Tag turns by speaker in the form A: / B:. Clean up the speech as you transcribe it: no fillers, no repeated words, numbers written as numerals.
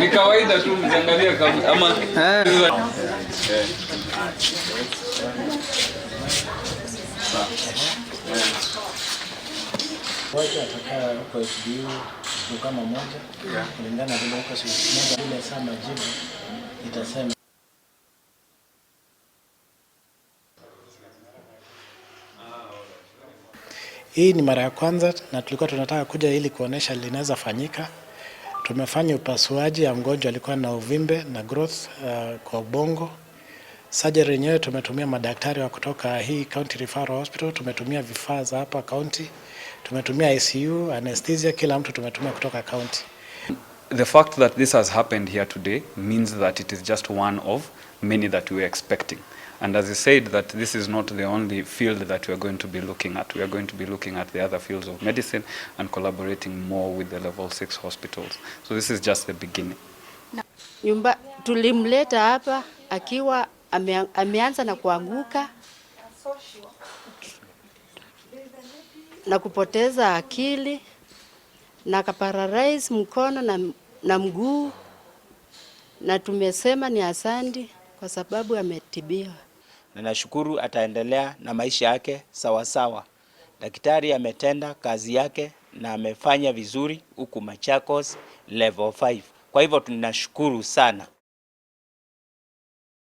A: Ni kawaida tu mziangalie kama ama eh.
B: Wote atakaa huko HDU siku kama moja kulingana vile huko siku moja ile saa majibu itasema. Hii ni mara ya kwanza na tulikuwa tunataka kuja ili kuonesha linaweza fanyika. Tumefanya upasuaji ya mgonjwa alikuwa na uvimbe na growth kwa ubongo. Surgery yenyewe tumetumia madaktari wa kutoka hii County Referral Hospital, tumetumia vifaa za hapa county, tumetumia ICU, anesthesia, kila mtu tumetumia kutoka county.
A: The fact that this has happened here today means that it is just one of many that we were expecting. And as I said, that this is not the only field that we are going to be looking at. We are going to be looking at the other fields of medicine and collaborating more with the level 6 hospitals. So this is just the beginning.
C: Nyumba tulimleta hapa akiwa ameanza na kuanguka na kupoteza akili na akaparalyze mkono na mguu, na tumesema ni asante kwa sababu ametibiwa.
D: Na nashukuru ataendelea na maisha yake sawasawa. Daktari ametenda kazi yake na amefanya vizuri huku Machakos level 5. Kwa hivyo tunashukuru sana.